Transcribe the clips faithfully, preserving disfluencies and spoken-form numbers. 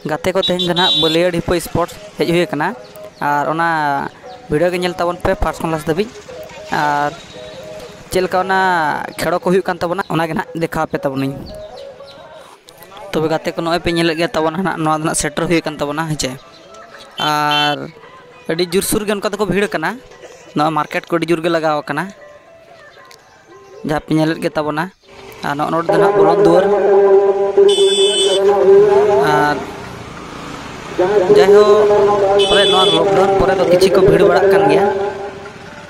ᱜᱟᱛᱮ ᱠᱚ, ᱛᱮᱦᱮᱧ ᱫᱚ ᱱᱟᱦᱟᱜ ᱵᱟᱹᱞᱤᱭᱟᱹ ᱰᱷᱤᱯᱟᱹ ᱥᱯᱳᱨᱴᱥ ᱦᱮᱡ ᱦᱩᱭ ᱟᱠᱟᱱᱟ᱾ ᱟᱨ ᱚᱱᱟ ᱵᱷᱤᱰᱤᱭᱳ ᱜᱮ ᱧᱮᱞ ᱛᱟᱵᱚᱱ ᱯᱮ ᱯᱷᱟᱥᱴ ᱠᱷᱚᱱ ᱞᱟᱥᱴ ᱫᱷᱟᱹᱵᱤᱡ᱾ ᱟᱨ ᱪᱮᱫ ᱞᱮᱠᱟ ᱚᱱᱟ ᱠᱷᱮᱲᱚ ᱠᱚ ᱦᱩᱭᱩᱜ ᱠᱟᱱ ᱛᱟᱵᱚᱱᱟ, ᱚᱱᱟ ᱜᱮ ᱱᱟᱦᱟᱜ ᱫᱮᱠᱷᱟᱣ ᱟᱯᱮ ᱛᱟᱵᱚᱱᱟᱹᱧ᱾ ᱛᱚᱵᱮ ᱜᱟᱛᱮ ᱠᱚ, ᱱᱚᱜᱼᱚᱭ ᱯᱮ ᱧᱮᱞᱮᱫ ᱜᱮᱭᱟ ᱛᱟᱵᱚᱱ ᱱᱟᱦᱟᱜ, ᱱᱚᱣᱟ ᱫᱚ ᱱᱟᱦᱟᱜ ᱥᱮᱴᱮᱨ ᱦᱩᱭ ᱟᱠᱟᱱ ᱛᱟᱵᱚᱱᱟ, ᱦᱮᱸ ᱪᱮ? ᱟᱨ ᱟᱹᱰᱤ ᱡᱳᱨᱥᱳᱨ ᱜᱮ ᱚᱱᱠᱟ ᱫᱚᱠᱚ ᱵᱷᱤᱲ ᱟᱠᱟᱱᱟ᱾ ᱱᱚᱣᱟ ᱢᱟᱨᱠᱮᱴ ᱠᱚ ᱟᱹᱰᱤ ᱡᱳᱨ ᱜᱮ ᱞᱟᱜᱟᱣ ᱟᱠᱟᱱᱟ, ᱡᱟᱦᱟᱸ ᱯᱮ ᱧᱮᱞᱮᱫ ᱜᱮ ᱛᱟᱵᱚᱱᱟ᱾ ᱟᱨ ᱱᱚᱜᱼᱚ ᱱᱚᱰᱮ ᱫᱚ ᱱᱟᱦᱟᱜ ᱵᱚᱞᱚᱱ ᱫᱩᱣᱟᱹᱨ᱾ ᱟᱨ ᱡᱟᱭᱦᱳᱠ, ᱯᱟᱞᱮ ᱱᱚᱣᱟ ᱞᱚᱠᱰᱟᱣᱩᱱ ᱯᱚᱨᱮ ᱫᱚ ᱠᱤᱪᱷᱩ ᱠᱚ ᱵᱷᱤᱲ ᱵᱟᱲᱟᱜ ᱠᱟᱱ ᱜᱮᱭᱟ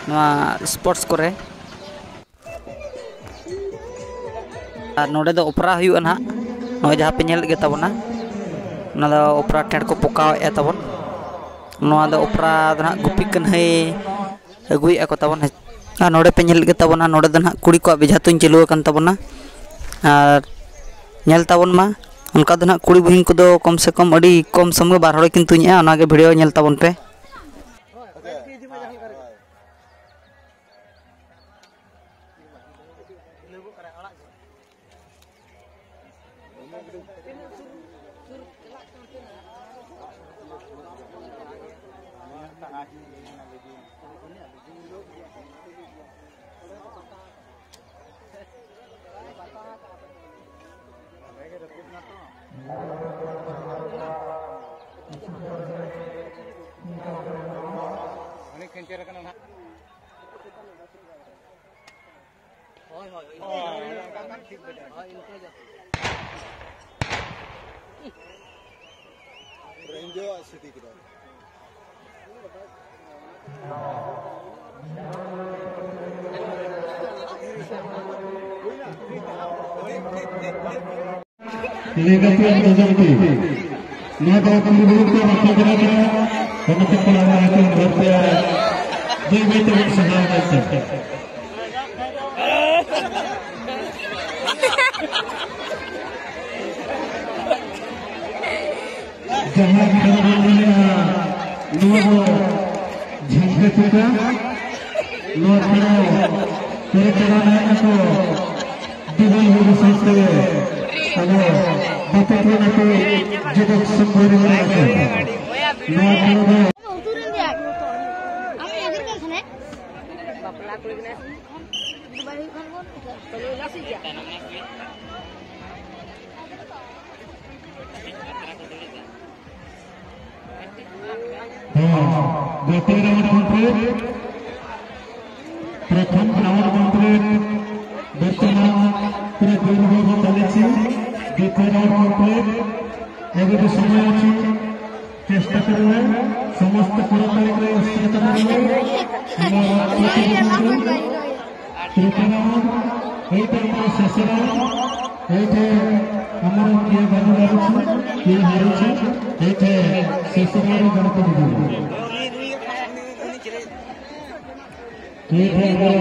ᱱᱚᱣᱟ ᱥᱯᱳᱨᱴᱥ ᱠᱚᱨᱮ᱾ ᱟᱨ ᱱᱚᱰᱮ ᱫᱚ ᱚᱯᱮᱨᱟ ᱦᱩᱭᱩᱜᱼᱟ ᱱᱟᱦᱟᱜ, ᱱᱚᱜᱼᱚᱭ ᱡᱟᱦᱟᱸ ᱯᱮ ᱧᱮᱞᱮᱫ ᱜᱮ ᱛᱟᱵᱚᱱᱟ, ᱚᱱᱟ ᱫᱚ ᱚᱯᱮᱨᱟ ᱴᱮᱱᱴ ᱠᱚ ᱯᱚᱠᱟᱣᱮᱫᱼᱟ ᱛᱟᱵᱚᱱ᱾ ᱱᱚᱣᱟ ᱫᱚ ᱚᱯᱮᱨᱟ ᱫᱚ ᱱᱟᱦᱟᱜ ᱜᱩᱯᱤ ᱠᱟᱹᱱᱦᱟᱹᱭ ᱟᱹᱜᱩᱭᱮᱫᱼᱟ ᱠᱚ ᱛᱟᱵᱚᱱ᱾ ᱟᱨ ᱱᱚᱰᱮ ᱯᱮ ᱧᱮᱞᱮᱫ ᱜᱮ ᱛᱟᱵᱚᱱᱟ, ᱱᱚᱰᱮ ᱫᱚ ᱱᱟᱦᱟᱜ ᱠᱩᱲᱤ ᱠᱚᱣᱟᱜ ᱵᱮᱡᱷᱟ ᱛᱩᱧ ᱪᱟᱹᱞᱩ ᱟᱠᱟᱱ ᱛᱟᱵᱚᱱᱟ᱾ ᱟᱨ ᱧᱮᱞ ᱛᱟᱵᱚᱱ ᱢᱟ, ᱚᱱᱠᱟ ᱫᱚ ᱱᱟᱦᱟᱜ ᱠᱩᱲᱤ ᱵᱩᱦᱤᱱ ᱠᱚᱫᱚ ᱠᱚᱢ ᱥᱮ ᱠᱚᱢ ᱟᱹᱰᱤ ᱠᱚᱢ ᱥᱚᱢ ᱜᱮ ᱵᱟᱨ ᱦᱚᱲ ᱠᱤᱱ ᱛᱩᱧᱮᱫᱼᱟ, ᱚᱱᱟᱜᱮ ᱵᱷᱤᱰᱤᱭᱳ ᱧᱮᱞ ᱛᱟᱵᱚᱱ ᱯᱮ᱾ ᱦᱳᱭ, ᱦᱳᱭ, ᱦᱳᱭ, ᱤᱱᱠᱟᱹ ᱜᱮ᱾ ᱦᱳᱭ, ᱤᱱᱠᱟᱹ ᱜᱮ᱾ ᱨᱮᱧᱡᱚ ᱟᱜ ᱥᱤᱴᱤ ᱠᱮᱫᱟ᱾ ᱞᱮᱜᱟᱛᱤ ᱟᱢ ᱫᱚ ᱡᱚᱢ ᱯᱮ᱾ ᱱᱚᱣᱟ ᱫᱚ ᱠᱩᱲᱤ ᱜᱤᱫᱽᱨᱟᱹ ᱠᱚ ᱵᱟᱠᱚ ᱵᱮᱱᱟᱣ ᱠᱟᱱᱟ᱾ ᱚᱱᱟᱛᱮ ᱠᱚᱲᱟ ᱠᱚᱲᱟ ᱠᱚ ᱵᱷᱚᱨᱛᱤᱜᱼᱟ᱾ ᱵᱟᱹᱭ ᱵᱟᱹᱭ ᱛᱮᱵᱚᱱ ᱥᱟᱦᱟᱣ ᱧᱮᱞᱛᱮ᱾ ᱡᱟᱦᱟᱸ ᱠᱷᱮᱞ ᱵᱚᱱ ᱧᱮᱞᱮᱜᱼᱟ, ᱱᱚᱣᱟ ᱫᱚ ᱡᱷᱟᱝᱠᱷᱟᱹ ᱴᱷᱤᱠᱟ᱾ ᱱᱚᱣᱟ ᱠᱷᱮᱞ ᱯᱮᱨᱮᱡ ᱪᱟᱵᱟ ᱞᱮᱱᱟ ᱠᱚ᱾ ᱫᱤᱵᱚᱱ ᱦᱩᱞ ᱥᱟᱶᱛᱮ ᱟᱵᱚ ᱵᱟᱯᱞᱟ ᱠᱩᱲᱤ ᱠᱟᱱᱟᱭ ᱥᱮ? ᱵᱟᱯᱞᱟ ᱠᱩᱲᱤ ᱠᱟᱱᱟᱭ ᱥᱮ? ᱫᱩᱵᱟᱭ ᱦᱩᱭᱩᱜ ᱠᱷᱟᱱ ᱵᱚᱱ ᱩᱴᱷᱟᱹᱜᱼᱟ᱾ ᱦᱮᱸ, ᱜᱟᱛᱮ ᱨᱟᱣᱩᱱᱰ ᱠᱚᱢᱯᱞᱤᱴ᱾ ପ୍ରଥମ ରାଉଣ୍ଡ କମ୍ପ୍ଲିଟ। ବର୍ତ୍ତମାନ ପୁରା ଜୋର ଜୋର ଚାଲିଛି। ଦ୍ୱିତୀୟ ରାଉଣ୍ଡ କମ୍ପ୍ଲିଟ। ଏବେ ବି ସମୟ ଅଛି। ଚେଷ୍ଟା କରିବେ ସମସ୍ତେ। କୋଡ଼ିଏ ତାରିଖରେ ଉତ୍ସାହିତ କରିବେ। ଆମ ପ୍ରତିଯୋଗୀଙ୍କୁ ତୃତୀୟ ରାଉଣ୍ଡ। ଏଇଟା ଆମର ଶେଷ ରାଉଣ୍ଡ। ଏଇଠି ଆମର କିଏ ଭଲ ଲାଗୁଛି, କିଏ ହାରୁଛି, ଏଇଠି ଶେଷ ରାଉଣ୍ଡ ଜଣାପଡ଼ିଯିବ। ଏଇଠି ଆମର